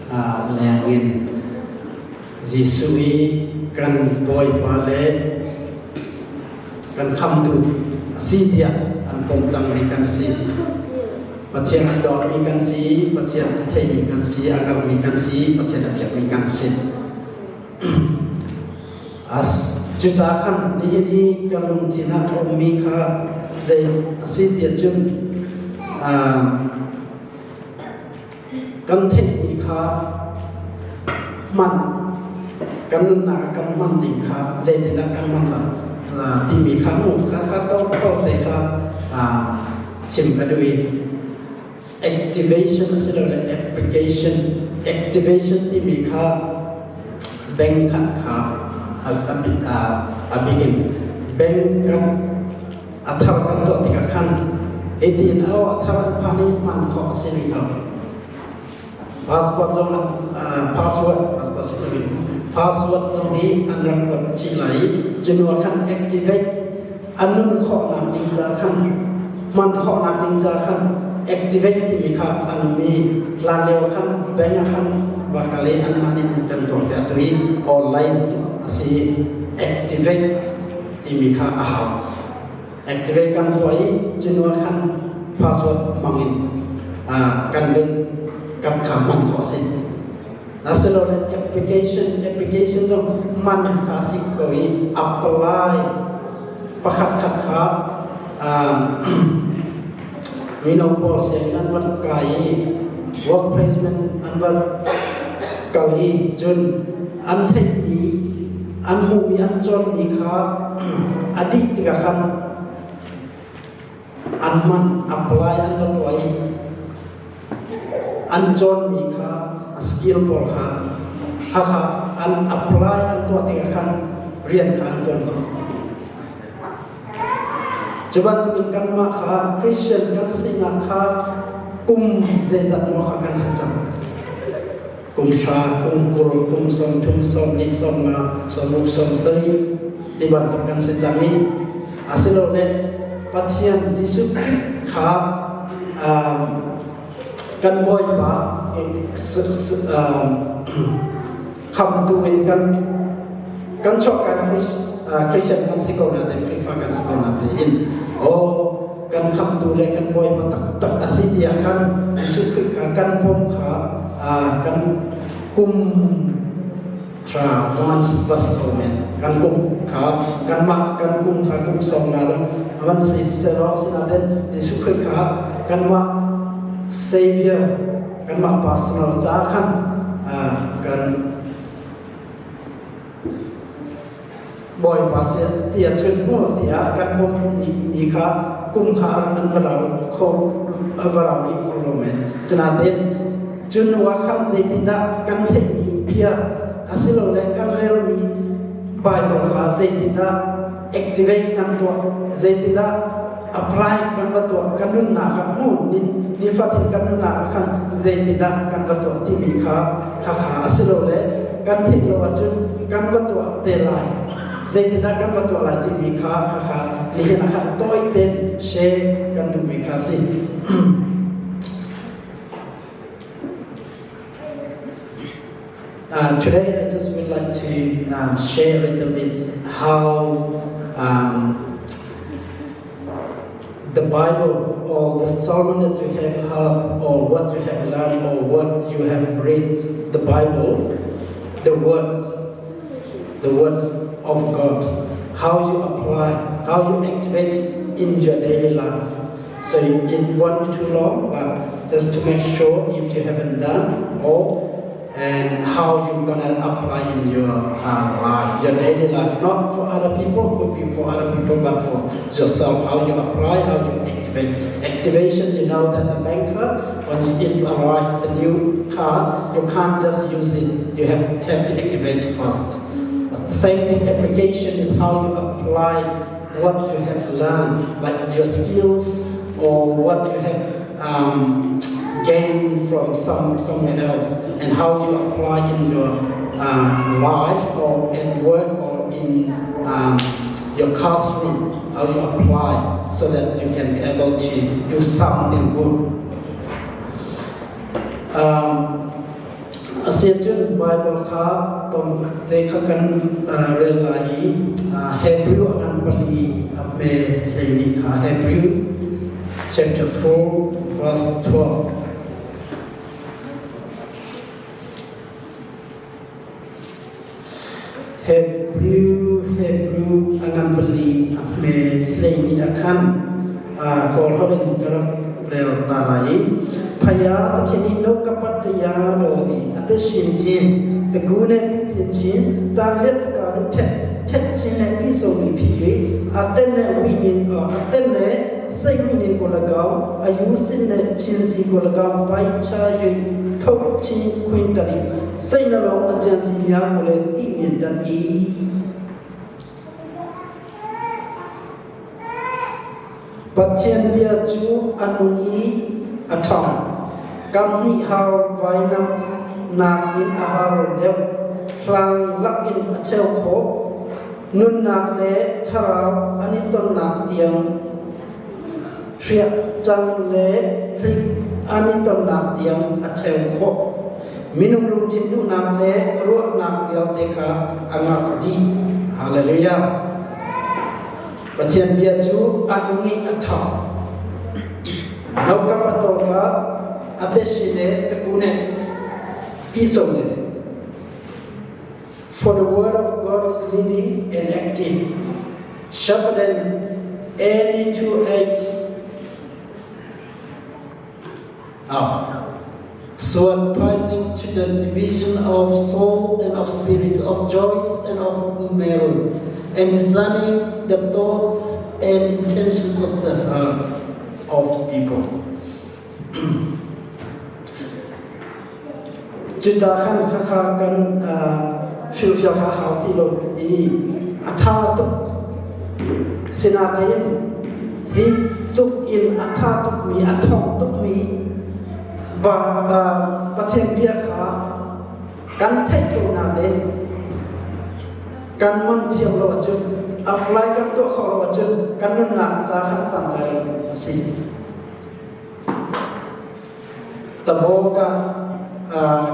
Leng in Jesuh i kan Bawipa le kan khamtu a si tiah an pom cangmi kan si. Pathian a dawtmi kan si, Pathian a theimi kan si, a hngalmi kan si, Pathian a biakmi kan si. As cucaah khan nihin i kan lungthin ah a ummi kha zei a si tiah cun Kan theihmi kha hman kan nunnak ah kan hman ding kha zeitindah kan hman lai timi kha mu kha kha to te kha chim ka duh i activation asilole application activation timi kha bank khat kha a bik in bank kan a thar kan tuah tikah khan hitin a a thar an phan i hman khawh a si rih lo. Passport zong password passport si loin password zong hi an rak kuat chih lai i cu ah khan activate an nun khawhnak ding ca khan hman khawhnak ding ca khan activate timi kha an mi hlan lio khan bank ah khan va kal i anmah nih an kan tuah piak tu i online tuah a si activate timi kha a hau. Activate kan tuah i cu ah khan password hmang in kan link kan kha hman khawh a si. Asilole application application zong hman kha si ko i apply pakhat khat kha mino pawl sianginn an van kai i work placement an van kal i cun an theihmi an hmuhmi an cawnmi kha a dih tikah khan an man apply an va tuah i an cawnmi kha a skill pawl kha hakha an apply an tuah tikah khan rian kha an tuan khawh. Cu bantukin kanmah kha Christian kan sinak kha kum zeizat maw kha kan si cang. Kum hra, kum 20, kum 30, 40, 50, 60, 70 ti bantuk kan si cang i asilole Pathian Jesuh Khrih kha kan Bawipa khamtu in kan kan chuak kan Christian kan si ko nain Khrihfa kan si ko nain oh kan khamtu le kan Bawipa taktak a si tiah khan Jesuh Khrih kha kan pom kha kan kum thra zong va si kho men kan kum kha kanmah kan kum kha kum som nga zong van si selaw sinain Jesuh Khrih kha kanmah Savior kanmah personal ca khan kan Bawipa sia tiah cun mu tiah kan pum ni kha kum kha an va rau kho va rau rih kho lo men sinain cun wa khan zeitindah kan theihmi bia asilole kan relmi Bible kha zeitindah activate kan tuah zeitindah apply kan va tuah kan nunnak ah mu nifatin kan nunnak ah khan zeitindah kan va tuah timi kha kha kha asilole kan theih lo ahcun kan va tuah te lai zeitindah kan va tuah lai timi kha kha kha nihin ah khan tawi ten share kan duhmi kha si. Today I just would like to share a little bit how the Bible or the sermon that you have heard or what you have learned or what you have read the Bible, the words, the words of God, how you apply, how you activate in your daily life. So it won't be too long, but just to make sure if you haven't done or and how you're gonna apply in your life, your daily life, not for other people, could be for other people, but for yourself, how you apply, how you activate. Activation, you know that the bank card, when it's arrived, the new card, you can't just use it, you have to activate first. The same thing, application is how you apply what you have learned, like your skills or what you have gained from somewhere else, and how you apply in your life or at work or in your classroom, how you apply so that you can be able to do something good. Asiahcun Baibal kha tlawmte kha kan rel lai i Hebrew a ngan pali a hme 12 kha Hebrew chapter 4 verse 12. Hebrew Hebrew a ngan pali a hme 12 a khan Kawl holh in ka rak rel ta lai i phaya Pathian i no kapat ya do di ate shin chin te ku ne pin chin ta let ka du thet thet chin ne pi so mi phi ri aten ne wi ni aten ne sei wi ni ko la gao ayu sin ne chin si ko la gao pai cha yu thok chin khwin ta li စိတ်နှလုံးအကြံစီများကိုလည်းသိမြင်တတ်၏Pathian bia cu a nung i a ṭhawng. Kam hnih har vainam nakin a har deuh. Hlang lakin a cheu khawh. Nunnak le thlarau an i tonnak tiang hriah cang le tlik an i tonnak tiang a cheu khawh. Minung lungthin duhnak le ruahnak vialte kha a ngarh dih. Hallelujah. Pathian bia cu a nung i a ṭha. Nokap a tawl ka a tesi le taku ne piso ne. For the word of God is living and active, sharper than any two-edged sword, piercing to the division of soul and of spirit, of joys and of marrow, and discerning the thoughts and intentions of the heart of people. Cucaah khan khakha kan hrilhfial kha hau ti lo i a ṭha tuk. Sinain hi tluk in a ṭha tukmi, a ṭhawng tukmi Pathian bia kha kan theih ko nain kan man thiam lo ahcun, apply kan tuah khawh lo ahcun kan nunnak ca khan santlai lo a si. Tabaw ka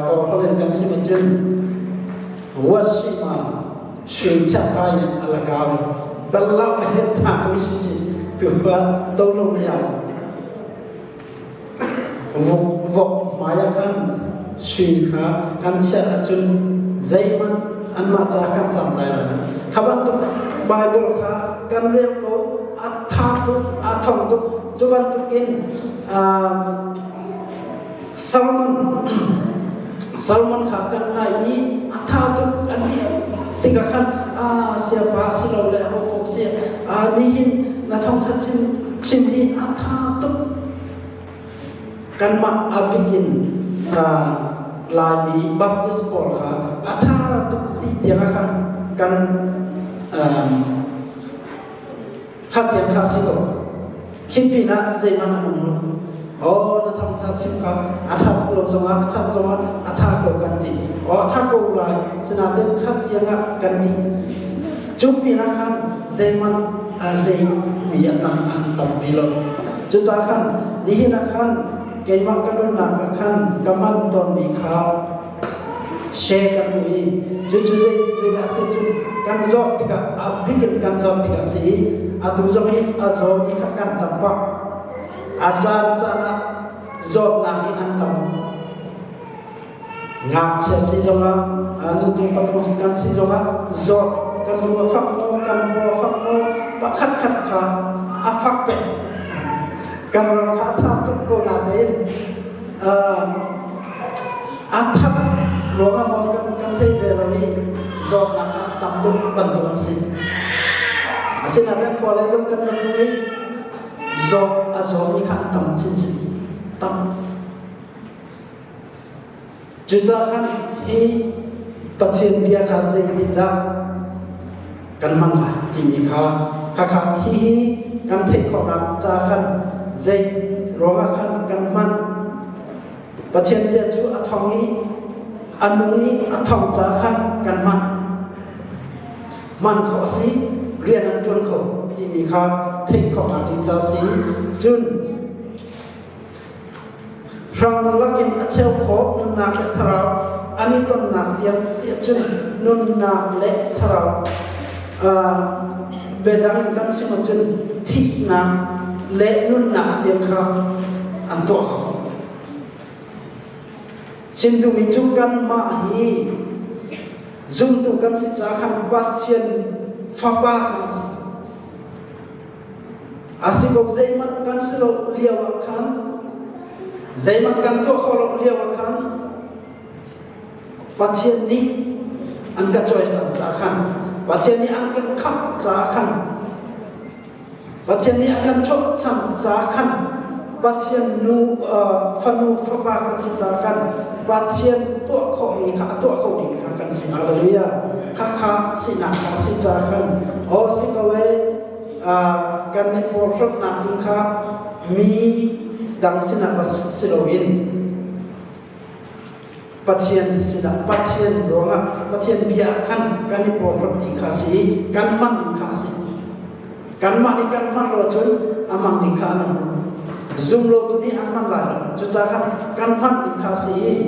Kawlholh in kan chim ahcun Washima sui chiathai in a laka mi ballah le tha ko si si tu pa to lo ya vok vok hmai ah khan sui kha kan chiah ahcun zeihmanh anmah ca khan san lai lo kha bantuk Bible kha kan rel ko a tha tuk a thong tuk cu bantukin Salmon Salmon kha kan ngai i a tha tuk an ti tikah khan a siapa silole a ho si a nihin na thawngtha chim chim hi a tha tuk kanmah a bikin Laimi Baptist pawl kha a tha tuk ti tiang khan kan Kha tiang kha si ko. Khi pinah zeihmanh an um lo. Oh, na thawngtha chim kha a that lo zongah a that zongah a tha ko kan ti. Oh, a tha ko lai. Sinain kha tiang ah kan ti. Cu pinah khan zeihmanh a hlei mi an tam an tampi lo. Cucaah khan nihin ah khan keimah ka nunnak ah khan ka man tawnmi kha share kan duh i cucu zei zeidah a si cun kan zawt tikah a bik in kan zawt tikah a si i atu zong hi a zawmi kha kan tam pah a caan caan ah zawtnak hi an tam ngakchia si zongah nutung patung kan si zongah zawt kan lu a fak maw kan paw a fak maw pakhat khat kha a fak peng kan ram kha a tha tuk ko natein A that ruangah maw kan kan thei ve lo i zawtnak ah tam deuh bantuk an si. Asinain khua lei zong kan rak i zawt a zawmi kha an tam chinchin tam. Cucaah khan hi Pathian bia kha zeitindah kan hman lai timi kha khakha hihi kan theih khawhnak ca khan zei ruangah khan kan hman Pathian bia cu a thong i a nung i a thong ca khan kan hman hman khawh a si rian an ṭuan kho timi kha theih khawhnak ding ca si cun Hrang lakin a cheu khawh nunnak le thlarau. An i tonnak tiang ti ahcun nunnak le thlarau biadang in kan chim ahcun thihnak le nunnak tiang kha an tuah kho. Chim duhmi cu kanmah hi zumtu kan si caah khan Pathian fapa kan si. A si ko zeihmanh kan si lo lio ah khan zeihmanh kan tuah khawh lo lio ah khan Pathian nih an ka cawisan caah khan Pathian nih an kan khamh caah khan Pathian nih a kan chuahchan caah khan Pathian nu fanu fapa kan si caah khan Pathian tuah khawhmi kha a tuah kho ding kha kan si. Hallelujah. Khakha sinak kha si caah khan aw si ko e kan i porhlawtnak ding kha mi dang sinah va si loin Pathian sinah Pathian ruangah Pathian bia ah khan kan i porhlawt ding kha si i kan hman ding kha si. Kanmah nih kan hman lo ahcun a hman ding kha an um. Zum lo tu nih an hman lai lo. Cucaah khan kan hman ding kha si i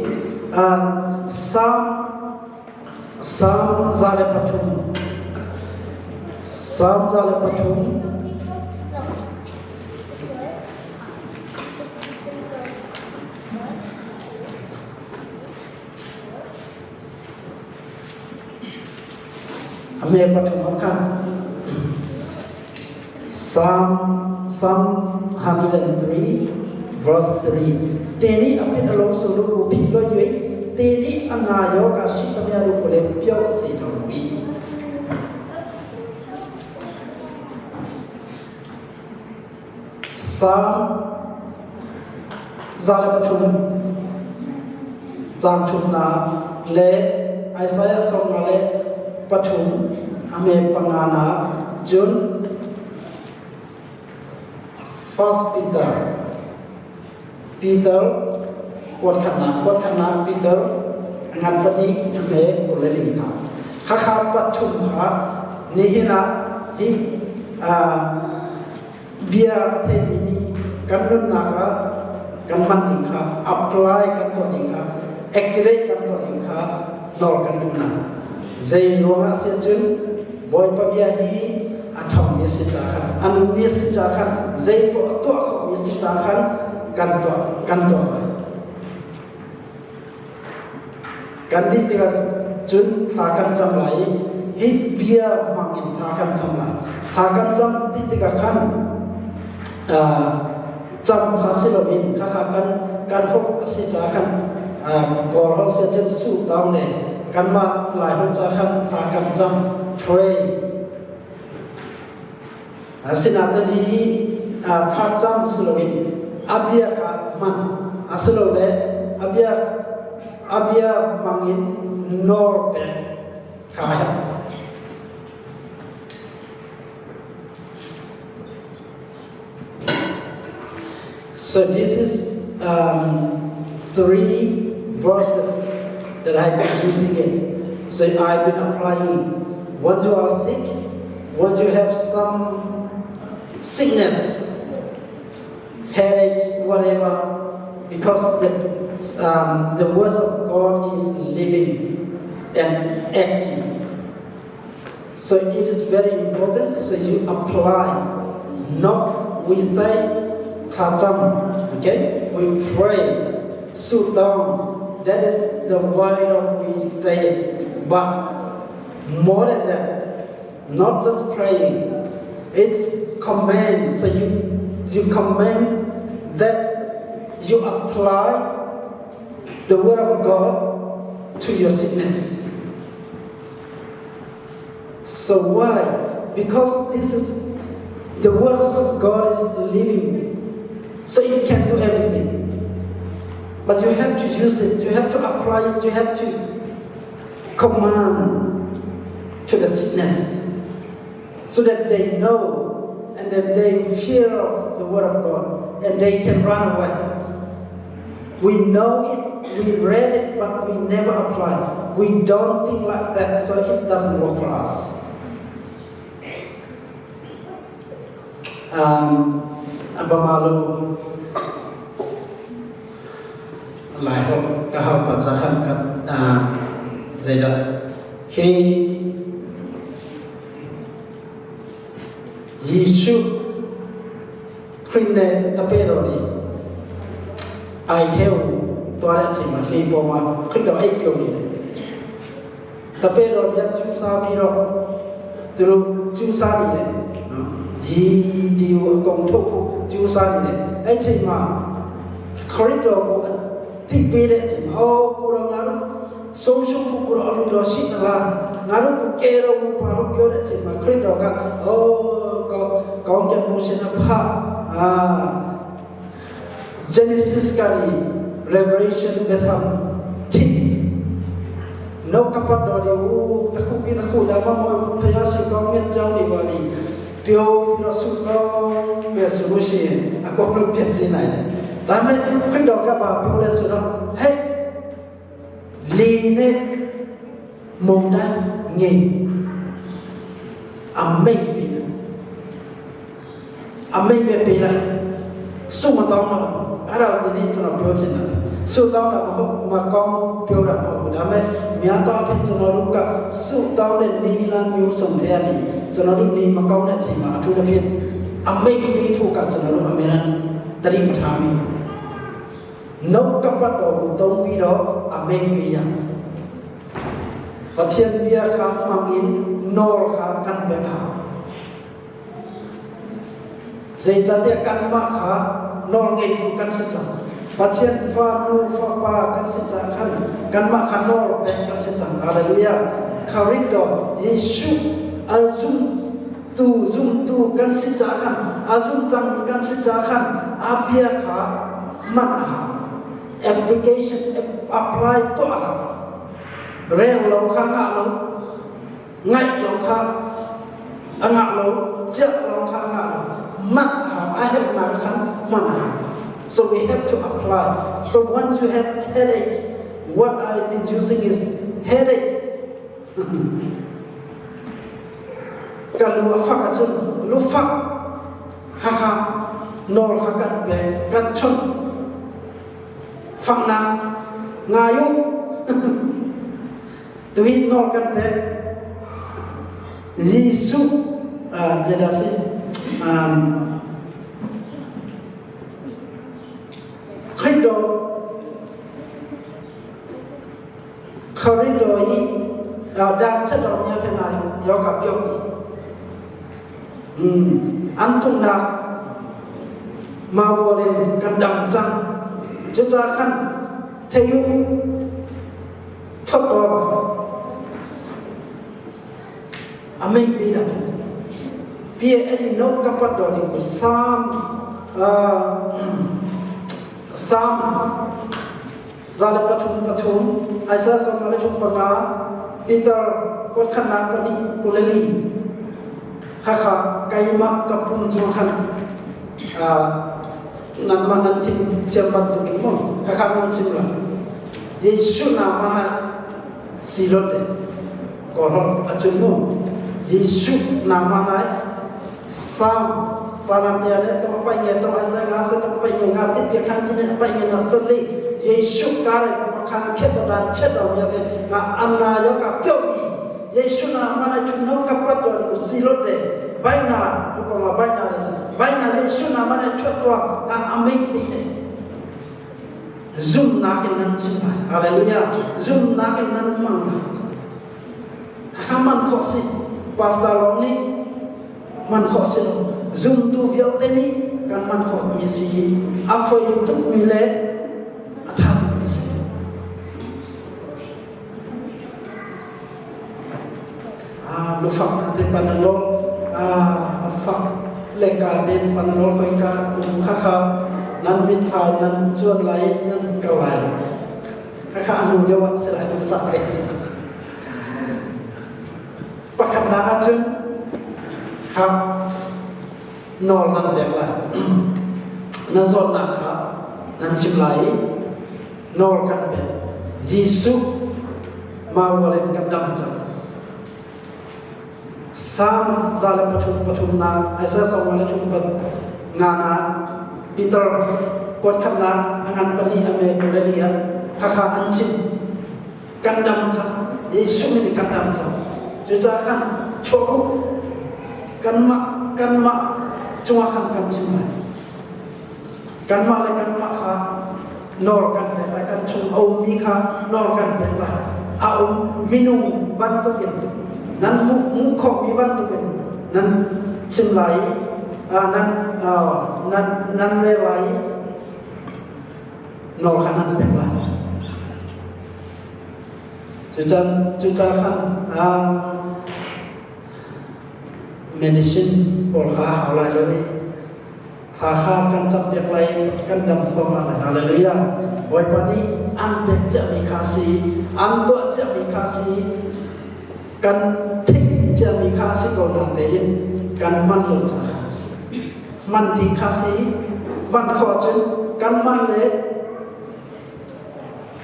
Psalm Psalm 103 Psalm 103 A me pathum ah khan Psalm Psalm 103 verse 3 Te nih a pit a lo so lu ku phi lo yui te nih a na yo ka shi tam ya lu ko le pyo si lo wi Salm 103 caang thumnak le Isaiah 53 a me panganak cun First Peter Peter kuat khatnak kuat khatnak Peter ngan pahnih a me 24 kha khakha pathum kha nihin ah hi bia a theimi nih kan nunnak ah kan hman ding kha apply kan tuah ding kha activate kan tuah ding kha nawl kan duh hna. Zei ruangah si ahcun Bawipa bia hi a ṭhawngmi a si caah khan a nungmi a si caah khan zei poah a tuah khawhmi a si caah khan kan tuah kan tuah lai. Kan dih tikah cun thla kan cam lai i hi bia hmang in thla kan cam lai. Thla kan cam ti tikah khan cam kha si loin khakha kan kan holh a si caah khan Kawl holh si ahcun su taung le kanmah Lai holh caah khan thla kan cam pray. Asinain hihi thla cam si loin a bia kha hman asilole a bia a bia hmang in nawl pek kha a herh. So this is three verses that I've been using it. So I've been applying. Once you are sick, once you have some sickness, headaches, whatever, because the, the word of God is living and active. So it is very important so you apply. Not we say thlacam, okay? We pray, sit down. That is the way that we say it. But more than that, not just praying, it's command. So you you command that you apply the word of God to your sickness. So why? Because this is the word of God is living. So it can do everything. But you have to use it, you have to apply it, you have to command to the sickness so that they know and that they fear of the word of God and they can run away. We know it, we read it, but we never apply. We don't think like that, so it doesn't work for us. Abamalu Lai holh ka hau pa ca khan ka Zeidah khi Jesuh Khrih le tape lo nih ai theu tuah le chim ah hli pawng ah Khrih lo ei pio ni le tape lo nih cu sa mi ro turu cu sa ni le yi diu kong tho cu sa ni le ai chim ma Khrih lo ko ti pe le chim o ko ro nga ro social ku ko ro lo si ta la nga ro ku ke ro mu pa ro pio le chim ma Khrih lo ka o ko kong ke mu sin a pha a Genesis ka ni Revelation Betham thi no kapat do ni u takhu bi takhu da ma mo phaya su kong mian chau ni wa ni pio piro su kong me su shi a ko lu pia si nai ne da me khrin do ka ba pio le su no hey li ne mong dan nge amei pi na amei pe pi la su ma tong no ara ni ni chu na pio chin na su tong na ma ma kong pio ra ma bu da me mya to phin chu no ru ka su tong ne ni la myu sum the ani chu no ru ni ma kong ne chi ma athu na phin amei pi thu ka chu no ru ameran tari ma tha mi နှုတ်ကပတ်တော်ကိုသုံးပြီးတော့အမိန့်ပေးရ Pathian bia kha hmang in nawl kha kan pek hau. Zeicahtiah kanmah kha nawlngeitu kan si cang. Pathian fa nu fapa kan si cang khan kanmah kha nawl pek kan si cang. Hallelujah. Kharito Jesuh a zumtu zumtu kan si ca khan a zum cangmi kan si ca khan a bia kha hman a hau. Application apply tuah a hau. Rel lo kha ngah lo, ngaih lo kha a ngah lo, ciah lo kha a ngah lo. Manh a hau, a herhnak khan hman a hau. So we have to apply. So once you have headaches, what I've been using is headaches. Ka lu a fak ahcun lufak hakha nawl kha kan pek, kan chunh. Faknak ngai u. Tuhi nawl kan pek. Jesuh zeidah si Khrito Khrito i dan chat mi phe nai yo ka pyo an thumnak ma in kan dam cang cuca khan theyu thot to ba amen pi da pi edi no kapat do ni ku sam sam 133 Isaiah 35 Peter kot khatnak pahnih kuleli khakha keimah ka pum chung khan nanmah nan chim thiam bantukin maw khakha nan chim la Jesuh nama na silot de korhol achun mu Jesuh nama na Sam sanate le to pai nge to Isaiah nga sa to pai nge nga ti pia khan chin pai nge na sali Jesuh kare pa khan khet dan chet do ya be nga anna yo ka pyo bi Jesuh na mana chu no ka pat do ni silot de bai na ko ma bai na le bai na Jesuh na mana chu to ka amei bi de zumnak in nan chim lai hallelujah zumnak in nan hmang lai Hakha man khawh si pastor lawng nih man khawh si lo zumtu vialte nih kan man khawh mi si hi a foi tuk mi le a tha tuk mi si ah lufak na te panadol ah fak le ka te panadol khoi ka um kha kha nan mit thai nan chuan lai nan kal lai Khakha a hnu deuh ah si lai lo sak ve. Pakhatnak ahcun kha nawl nan pek lai. Na zawtnak kha nan chim lai i nawl kan pek. Jesuh maual in kan dam cang. Psalm 103 pathumnak, Isaiah 43 pat ngana, Peter kuat khatnak a ngan pali a me kulali ah khakha an chim. Kan dam cang. Jesuh min kan dam cang. Cucaah khan chuak u. Kanmah kanmah cungah khan kan chim lai. Kanmah le kanmah kha nawl kan pek lai. Kan chung a ummi kha nawl kan pek lai. A um minung bantukin nan hmuh khawhmi bantukin nan chim lai i nan nan nan rel lai i nawl kha nan pek lai. Cucan cucaah khan medicine pawl kha a hau lai lo i kha kha kan campiak lai kan dam thluahmah lai. Hallelujah. Bawipa nih an pek ciami kha si, an tuah ciami kha si, kan theih ciami kha si ko na tein kan hman lo ca kha si. Hman ding kha si, hman khawh cun kan hman le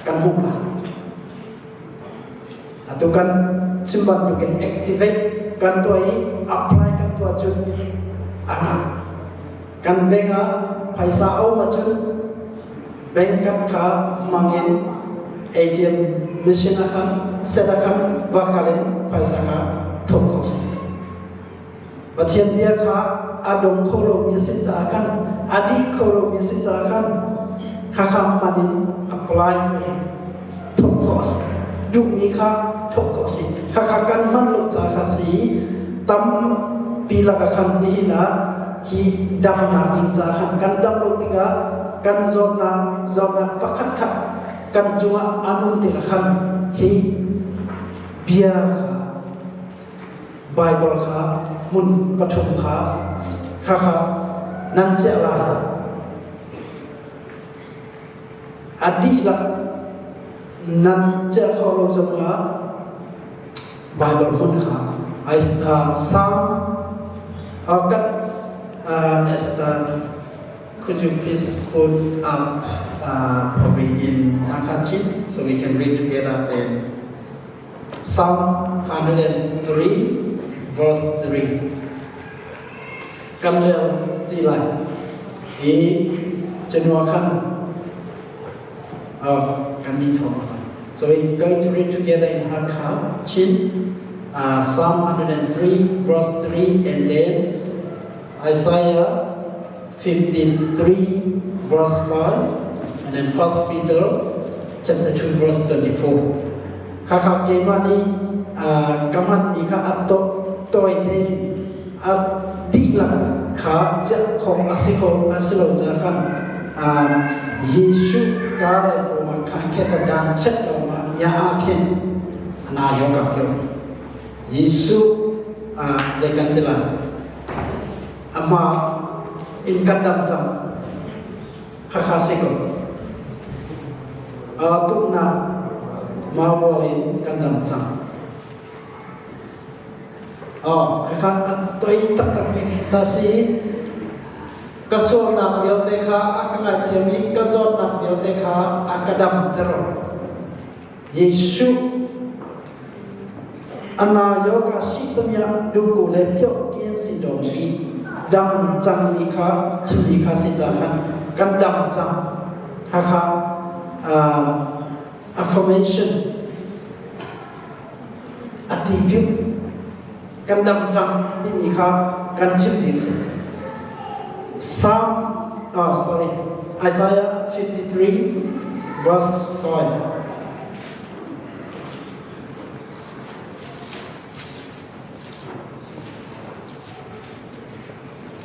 kan hmuh lai. Atu kan chim bantukin activate kan tuah i apply kan tuah cun a ngah. Kan bank ah phaisa a um ahcun bank kan kha hmang in ATM machine ah khan set ah khan va kal in phaisa kha thawk khawh si. Pathian bia kha a dong kho lomi a si caah khan a dih kho lomi a si caah khan khakha hman in apply thawk khawh a si. Duhmi kha thawk khawh a si. Khakha kan hman lo caah kha si tampi lakah khan nihin ah hi damnak ding caah khan kan dam lo tikah kan zawtnak zawtnak pakhat khat kan cungah an um tikah khan hi bia kha Baibal kha hmun pathum kha khakha nan chiah lai. A dihlak nan chiah khawh lo zongah Baibal hmun kha Psalm kan Esther could you please put up probably in Hakha Chin so we can read together then Psalm 103 verse 3 Kan rel ti lai i January khan kan ni thawng lai. So we're going to read together in Hakha, Chin, Psalm 103 verse 3 and then Isaiah 53 verse 5 and then 1 Peter chapter 2 verse 24. Hakha keimah nih ka hmanmi kha a tawi te a dihlak kha ciah khawh a si kho a si lo caah khan Jesuh ka rai ko ma kha khe ta dan chet lo ma nya a phin ana yo ka pyo Jesuh zei kan ti la Amah in kan dam cang. Khakha si ko. Tuknak mawal in kan dam cang. Oh, khakha a toi taktak mi kha si. Ka sualnak vialte kha a ka ngaithiam i ka zawtnak vialte kha a ka damter. Jesuh ana yoga si tamya duku le pyo kien si dong mi dam cang mi kha chim mi kha si ca khan kan dam cang hakha affirmation ati piu kan dam cang timi kha kan chim ding si Psalm oh sorry Isaiah 53 verse 5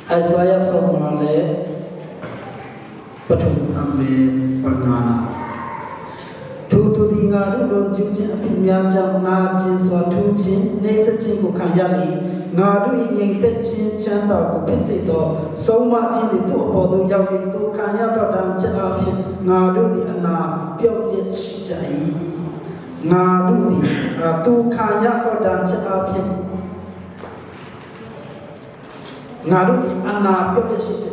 Isaiah sawmnga le pathum ame pangana Thu tu di nga du lon jiu chin apin mya chang na chin swa thu chin nei sa chin ku kha ya li nga du i ngeng te chin chan ta ku phit si to so ma chin di tu po du yaw yin tu kha ya to dang che a phin nga du di ana pyo liet shi cha i nga du di tu kha ya to dan che a phin nga du di ana pyo liet shi cha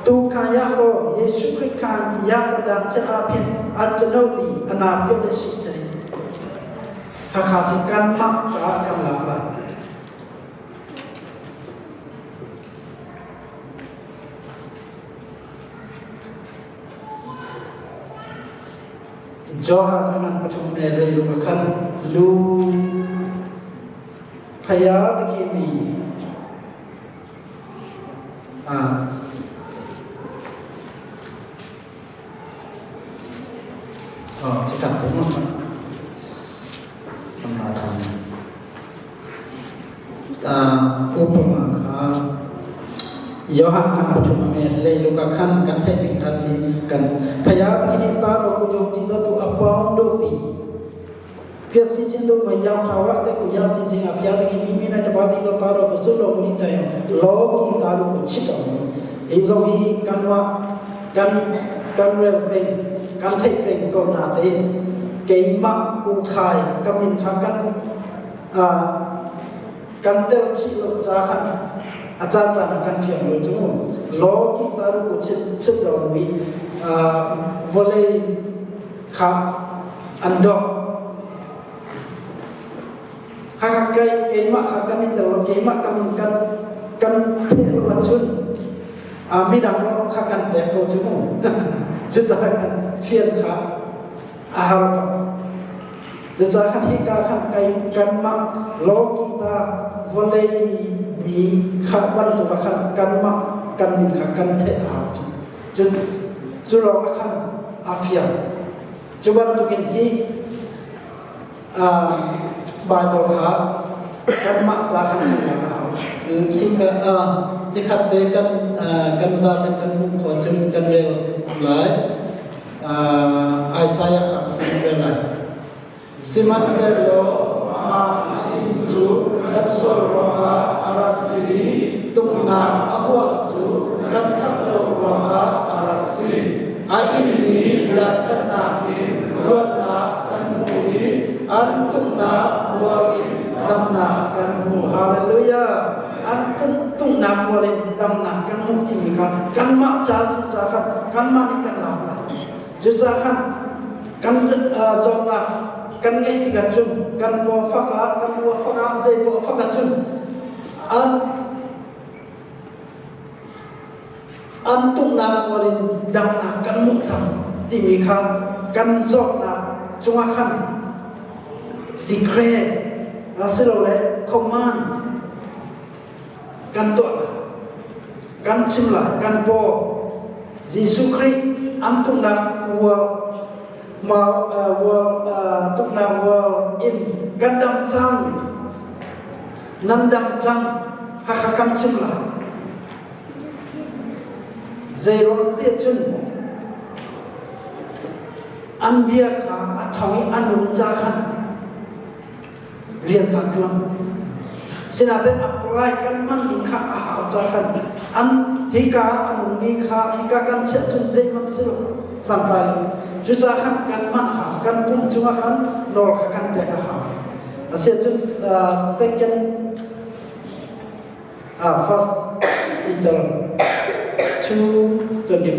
သူခံရသောယေရှုခရစ်ခံရသောဒဏ်ချက်အဖြစ်အကျွန်ုပ်သည်အနာပြုတ်လျက်ရှိခြင်းဟာခါစကန်မချာကန်လာလာ Johan a ngan pathum me rei lu ka khan lu phaya takini Cikhat te maw kan ra ṭhan. Upama kha Johan kan pathum a me leiluk ah khan kan theih bik hna si kan phaya kini ta ro ku jong ti to tu apaung do ti pia si chin do ma yaw tha ra te ku ya si ching a pia te ki mi mi na ta ba ti to ta ro ku su lo ku ni ta yo lo ki ta ro ku chit ong ni hi zong hi kan wa kan kan rel peng kan theih peng ko na te keimah ku khai ka min kha kan kan tel chih lo ca khan a caan caan ah kan fiang lo cu law ki taru ku chit chit lo mi vawlei kha an dok kha kei keimah kha kan in tel lo keimah ka min kan kan theh lo ahcun midang lo kha kan pek ko cu mu cucaah kan fian kha a har ko cucaah khan hika khan kai kanmah lawki ta vawlei mi kha bantuk ah khan kanmah kan min kha kan theh a hau cun cu lawng ah khan a fiang cu bantukin hi Bible kha kanmah ca khan kan lak a hau. Cikhat te kan kan zaten kan hmuh khawh cun kan rel lai. Isaiah kha kan rel lai. Sihmanhsehlaw amah a inn cu kan sual ruangah a rak si i tuknak a huah cu kan that lo ruangah a rak si. A innmi dantatnak in luatnak kan hmu i an tuknak rual in damnak kan hmu. Hallelujah! An tuknak rual in damnak kan hmu timi kha kanmah ca si ca khan kanmah nih kan lak lai. Cucaah khan kan zawtnak kan ngeih tikah cun kan paw fak ah kan ruah fak ah zei paw fak ah cun an an tuknak rual in damnak kan hmuh cang timi kha kan zawtnak cungah khan declare asilole command kan tuah lai kan chim lai kan paw Jesuh Khrih an tuknak world ma world tuknak world in kan dam cang nan dam cang hakha kan chim lai Zeiruang ti cun an bia kha a ṭhawng i a nung ca khan rian kha an ṭuan. Sinain apply kan hman ding kha a hau ca khan an hika a nungmi kha hika kan chiah cun zeihmanh si lo santlai lo. Cucaah khan kan hman hau kan pum cungah khan nawl kha kan pek a hau. Asiahcun second First Peter 2:24.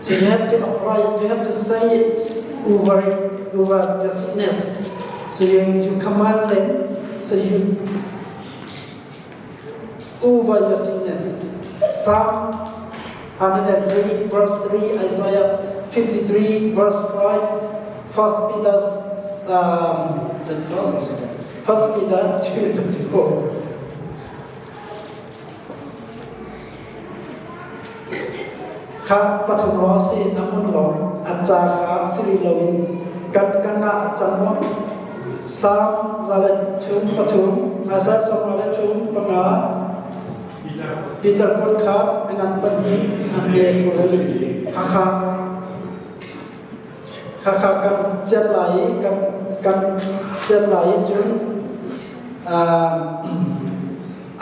So you have to apply it, you have to say it over it, over your sickness. So you, you command them, so you over your sickness. Psalm 103 verse 3, Isaiah 53 verse 5, First Peter is it first or second? First Peter 2:24. Kha pathum lawng si a hmun lawng a ca kha si rih loin kan kan ah a cang maw? Salm 133, Isaiah 35, Peter kut kha a ngan pahnih a hme 24. Hakha Hakha kan celh lai i kan kan celh lai i cun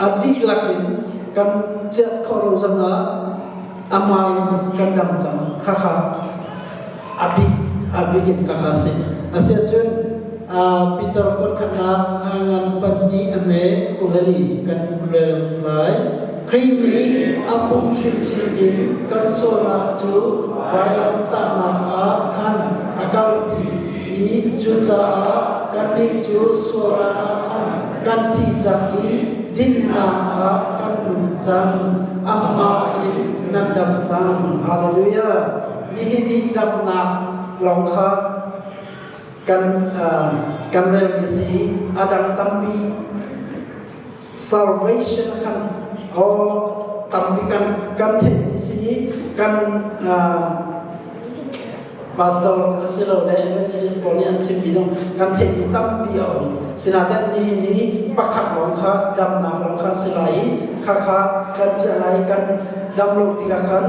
a dihlak in kan celh khawh lo zongah a hmai in kan dam cang. Khakha a bik a bik in khakha si. Asiahcun Peter kuatkhatnak a ngan pahnih a hme 24 kan rel lai. Khrih nih a pum hrimhrim in kan sualnak cu vailamtahnak ah khan a kalpi i cucaah kannih cu sualnak ah khan kan thi cang i dinnak ah kan nung cang. Amah in Nan dam cang. Hallelujah. Nihin i damnak lawng kha kan kan relmi a si i a dang tampi salvation khan aw tampi kan kan theihmi si i kan pastor asilole evangelist pawl nih an chimmi zong kan theihmi tampi a um. Sinain nihin hi pakhat lawng kha damnak lawng kha si lai i khakha kan chiah lai i kan dam lo tikah khan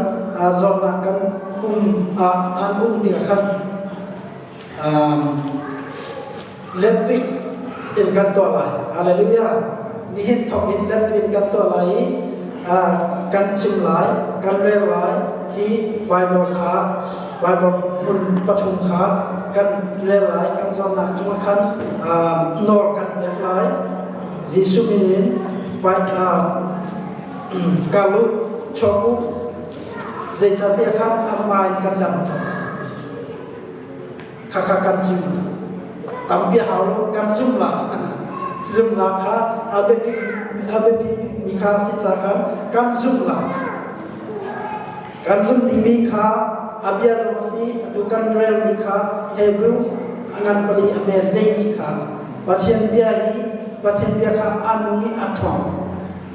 zawtnak kan um an um tikah khan lentuih in kan tuah lai. Hallelujah. Nihin thawk in lentuih in kan tuah lai i kan chim lai, kan rel lai. Hi Bible kha Bible hmun pathum kha kan rel lai, kan zawnnak cungah khan nawl kan pek lai. Jesuh min in kal u, chuak u, zeicahtiah khan amah in kan dam cang. Khakha kan chim tampi hau lo, kan zum la. Zumnak kha a biapi a biapi mi kha si ca khan kan zum la. Kan zum mi kha a bia zong a si, atu kan rel mi kha Hebrew a ngan pali a mel lei mi kha Pathian bia hi Pathian bia kha a nung i a ṭhawng.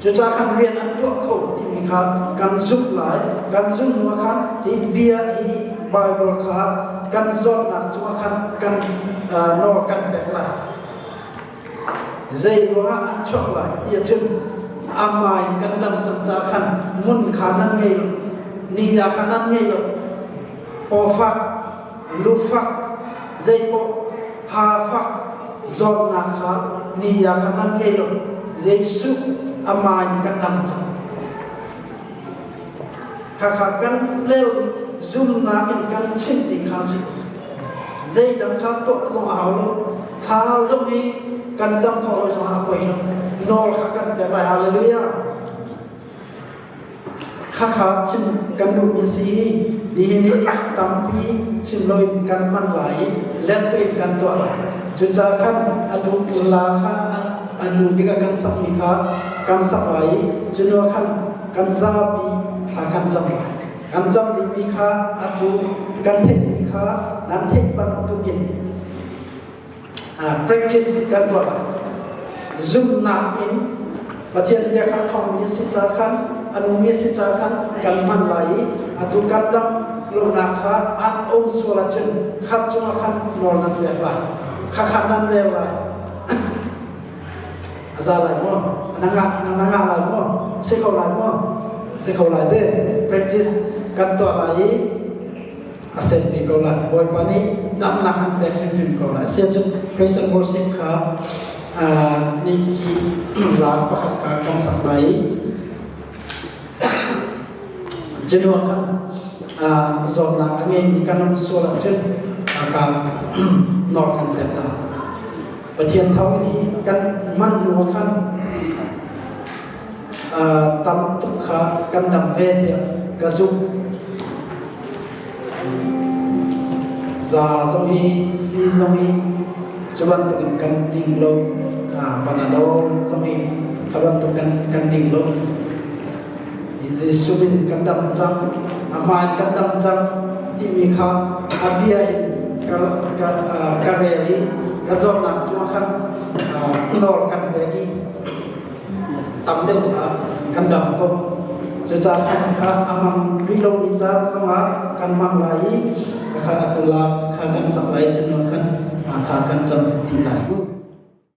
Cucaah khan rian an tuah kho timi kha kan zumh lai. Kan zumh hnu ah khan hi bia hi Bible kha kan zawtnak cungah khan kan nawl kan pek lai. Zei ruangah an chuak lai ti ahcun amah in kan dam cang caah khan ngun kha nan ngei lo, ni ah khan nan ngei lo, pawfak, lufak, zeipaoh hafak zawtnak kha ni ah khan nan ngei lo. Jesuh amah in kan dam cang. Khakha kan lel zumnak in kan chim ti kha si. Zeidang kha tuah zong a hau lo. Tha zong hi kan cam kho lo zong a poi lo. Nawl kha kan pek lai. Hallelujah. Khakha chim kan duhmi si i nihin hi tampi chim loin kan hman lai i lentu in kan tuah lai. Cucaah khan atu la kha a hnu bik ah kan sakmi kha kan sak lai i cu hnu ah khan kan zapi thla kan cam lai. Kan cam dingmi kha atu kan theihmi kha nan theih bantukin practice kan tuah lai. Zumhnak in Pathian bia kha thawngmi si ca khan a nungmi si ca khan kan hman lai i atu kan dam lonak kha an um sual ahcun khat cungah khan nawl nan pek lai. Kha kha nan rel lai. A za lai maw? Na ngah na ngah lai maw? Si kho lai maw? Si kho lai te. Practice kan tuah lai i a senmi ko lai. Bawipa nih damnak an pek hrimhrim ko lai. Siacun praise and worship kha nih khi la pakhat kha kan sak lai i Januar khan zawtnak a ngeimi kan um sual ahcun ka nawl kan pek hna. Pathian thawng hi kan hman hnu ah khan tam tuk kha kan dam ve tiah ka zumh. Za zong hi si zong hi cu bantukin kan ding lo. Panadol zong hi kha bantuk kan kan ding lo. Jesuh in kan dam cang, amah in kan dam cang timi kha a bia in ka ka ka rel i ka zawtnak cungah khan nawl kan pek i tam deuh kha kan dam ko. Cucaah khan kha a hmang rih lomi ca zongah kan hmang lai i kha atu lak kha kan sak lai cu khan kha kan cam ti lai.